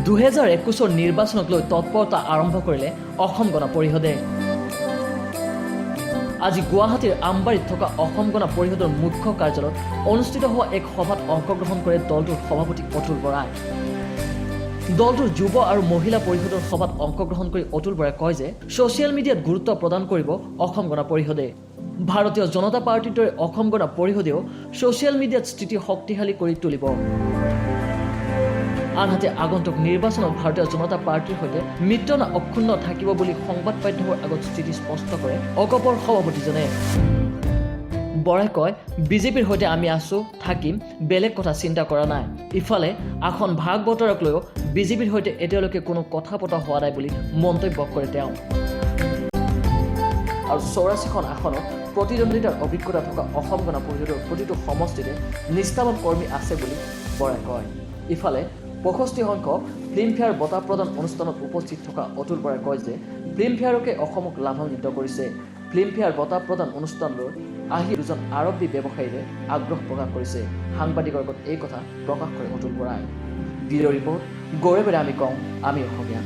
2021ৰ নিৰ্বাচনক লৈ তৎপৰতা আৰম্ভ কৰিলে অসম গণ পৰিষদে। আজি গুৱাহাটীৰ আমবাৰীত থকা অসম গণ পৰিষদৰ মুখ্য কাৰ্যালয়ত অনুষ্ঠিত হোৱা এক সভাত অংশগ্ৰহণ কৰে দলটোৰ সভাপতি অতুল বৰাই। দলটোৰ যুৱ আৰু মহিলা পৰিষদৰ সভাত অংশগ্ৰহণ কৰি অতুল বৰাই কয় যে ছ'চিয়েল মিডিয়াত গুৰুত্ব প্ৰদান কৰিব অসম গণ পৰিষদে। ভাৰতীয় জনতা পাৰ্টীৰ দৰে অসম গণ পৰিষদেও ছ'চিয়েল মিডিয়াত স্থিতি শক্তিশালী কৰি তুলিব। আনহাতে আগন্তুক নিৰ্বাচনত ভাৰতীয় জনতা পাৰ্টীৰ সৈতে মিত্ৰতা অক্ষুণ্ণ থাকিব বুলি সংবাদ মাধ্যমৰ আগত স্থিতি স্পষ্ট কৰে অগপৰ সভাপতিজনে। বৰাই কয়, বিজেপিৰ সৈতে আমি আছো, থাকিম, বেলেগ কথা চিন্তা কৰা নাই। ইফালে আসন ভাগ বতৰাক লৈও বিজেপিৰ সৈতে এতিয়ালৈকে কোনো কথা পতা হোৱা নাই বুলি মন্তব্য কৰে তেওঁ। আৰু 84খন আসনত প্ৰতিদ্বন্দ্বিতাৰ অভিজ্ঞতা থকা অসম গণ পৰিষদৰ প্ৰতিটো সমষ্টিতে নিষ্ঠাবান কৰ্মী আছে বুলি বৰাই কয়। ইফালে 65 সংখ্যক ফিল্মফেয়াৰ বঁটা প্ৰদান অনুষ্ঠানত উপস্থিত থকা অতুল বৰাই কয় যে ফিল্মফেয়াৰকে অসমক লাভান্বিত কৰিছে। ফিল্মফেয়াৰ বঁটা প্ৰদান অনুষ্ঠানলৈ আহি দুজন আৰবী ব্যৱসায়ীৰে আগ্ৰহ প্ৰকাশ কৰিছে। সাংবাদিকৰ আগত এই কথা প্ৰকাশ কৰে অতুল বৰাই। ব্যুৰ' ৰিপৰ্ট, গৌৰৱেৰে আমি কওঁ, আমি অসমীয়া।